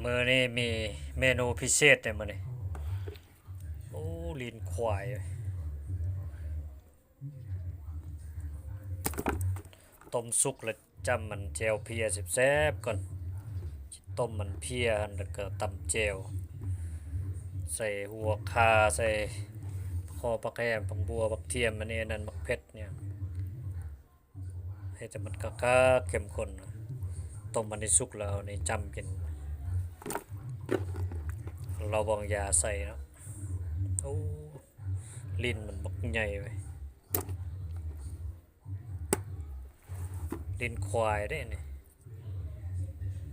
ມື້ນີ້ມີເມນູພິເສດເດ້ມື້ນີ້. ໂອ້ ລີນຄວາຍ ຕົ້ມສຸກແລ້ວຈ້ຳມັນແຈ່ວເພຍແຊບໆກ່ອນ. ຕົ້ມມັນເພຍຫັ້ນ ແລ້ວກໍຕຳແຈ່ວ ໃສ່ຫົວຂ່າ ໃສ່ຄໍ່ ຜັກແຫມ ຜັກບົວ ຜັກທຽມ ອັນນີ້ ອັນນັ້ນ ໝາກເຜັດຫຍັງ ເຮັດໃຫ້ມັນຄັກໆ ເຂັ້ມຂຸ້ນ. ຕົ້ມອັນນີ້ສຸກແລ້ວ ເອົານີ້ຈ້ຳກິນ ລາວວາງຢາໃສ່ເນາະ. ໂອ້ ລີນມັນບັກໃຫຍ່ເວີຍ ລີນຄວາຍເດ້ນີ້.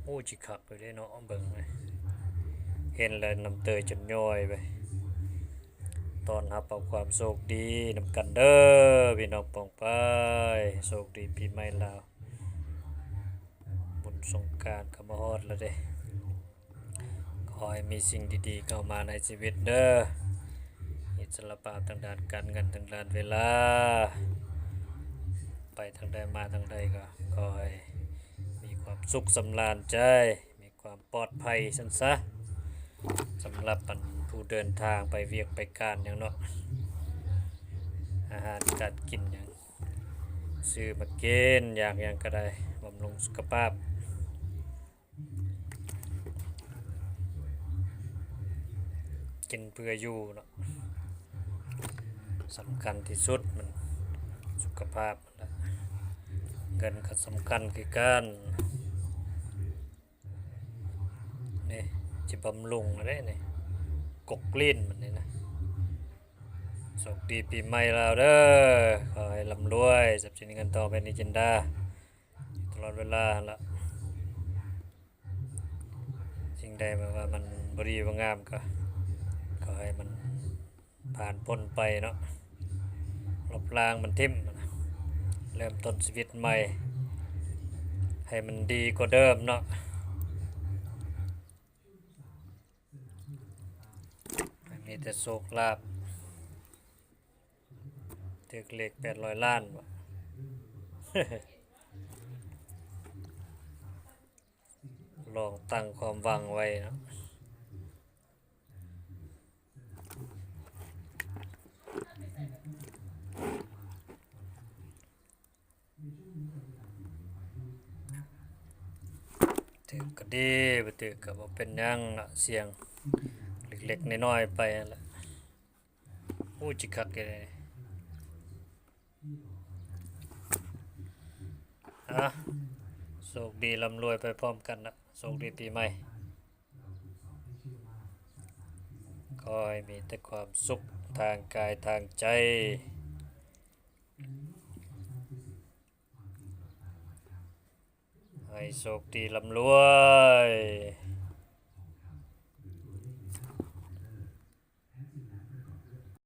ໂອ້ ຊິຄັກຢູ່ເດ້ເນາະ ເບິ່ງເວີຍ ເຫັນແລ້ວນ້ຳເຕີຈົນຍ້ອຍເວີຍ. ຕ້ອນຮັບເອົາຄວາມໂຊກດີນຳກັນເດີ້ ພີ່ນ້ອງປ້ອງປາຍ. ໂຊກດີປີໃໝ່ລາວ ບຸນສົງການກໍມາຮອດແລ້ວເດ້. ຂໍໃຫ້ມີສິ່ງດີໆເຂົ້າມາໃນຊີວິດເດີ້ ອິດສະຫຼະພາບທາງດ້ານການເງິນ ທາງດ້ານເວລາ ໄປທາງໃດມາທາງໃດກໍຂໍໃຫ້ມີຄວາມສຸກສຳລານໃຈ ມີຄວາມປອດໄພຊັ້ນຊະ. ສຳລັບອັນຜູ້ເດີນທາງໄປວຽກໄປການຫຍັງເນາະ ອາຫານການກິນຫຍັງ ຊື້ມາກິນ ຢາກຫຍັງກໍໄດ້ ບຳລຸງສຸຂະພາບ. ກິນເພື່ອຢູ່ເນາະ ສຳຄັນທີ່ສຸດມັນສຸຂະພາບຫັ້ນແຫຼະ. ເງິນກໍສຳຄັນຄືກັນ ນີ້ ຊິບຳລຸງເດ້ນີ້ ກົກລີນມັນນີ້ນະ. ໂຊກດີປີໃໝ່ລາວເດີ້ ຂໍໃຫ້ລ່ຳລວຍ ຊັບສິນເງິນທອງ ແຜ່ນດິນຈິນດາ ຕະຫຼອດເວລາຫັ້ນລະ. ສິ່ງໃດແບບວ່າມັນບໍ່ດີບໍ່ງາມກໍຂໍໃຫ້ມັນຜ່ານພົ້ນໄປເນາະ ລົບລ້າງມັນຖິ້ມ ເລີ່ມຕົ້ນຊີວິດໃໝ່ໃຫ້ມັນດີກວ່າເດີມເນາະ. ໃຫ້ມີແຕ່ໂຊກລາບ ຖືກເລກແປດຮ້ອຍລ້ານບໍ ລອງຕັ້ງຄວາມຫວັງໄວ້ເນາະ. ຖືກກໍດີ ບໍ່ຖືກກໍບໍ່ເປັນຫຍັງເນາະ ສ່ຽງເລັກໆນ້ອຍໆໄປຫັ້ນແຫຼະ. ໂອ້ ຊິຄັກແທ້. ອາ ໂຊກດີລ່ຳລວຍໄປພ້ອມກັນນະ ໂຊກດີປີໃໝ່. ຂໍໃຫ້ມີແຕ່ຄວາມສຸກທາງກາຍທາງໃຈ ໃຫ້ໂຊກດີລ່ຳລວຍ.